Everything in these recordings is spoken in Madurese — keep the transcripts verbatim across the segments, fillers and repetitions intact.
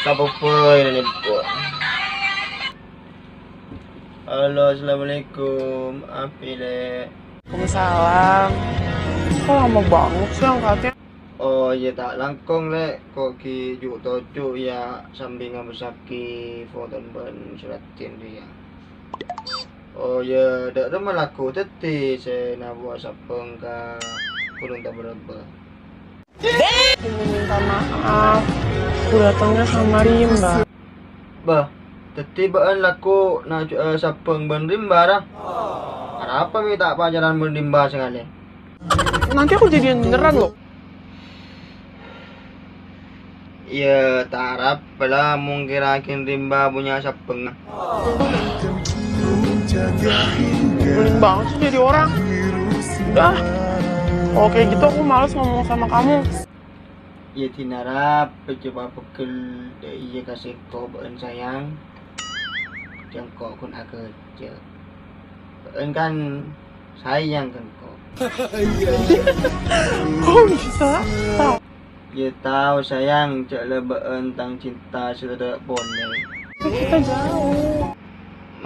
Apa-apa ini, Bu? Halo, assalamualaikum. Api, Lè'? Waalaikumsalam. Kok lama banget sih angkatnya? Oh, iyâ, ta' langkong, Lè'. Kok ghi' ju'-toju', iyâ, sambi ngabâssaghi foto bân suraddin rèya. Oh, iyâ, dâ' remma lagghu dhâddhi sè nabuwâ sabbhâng ka Gunung Tabarabâ. Aku minta maaf. Aku datangnya sama Rimba. Bâh, dhâddhi bâ'ân lagghu najuwâ sabbhâng bân Rimba, ra? Arapa mè' ta' pacaran bân Rimba sakalè? Nanti aku jadian beneran, loh. Iyâ, ta' arapa la, mon kèra Rimba punya sabbhâng. Nyebelin banget sih jadi orang. Udah. Kalau kayak gitu aku males ngomong sama kamu. Iyâ, dinarap, coba pegel dâ' iyâ ka sèngko' bâ'ân sayang. Sèngko' ghun akèjhâ'. Bâ'ân kan sayang ka engko'. Kok bisa? Iyâ tao, sayang, jhâ' la bâ'ân tang cinta sè tadâ' ponè. Kita jauh.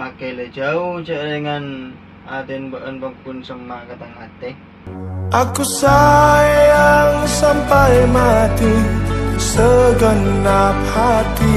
Makè la jhâu, jhâ' rèngan atèn bâ'ân pongghun semma' ka tang atè. Aku sayang sampai mati segenap hati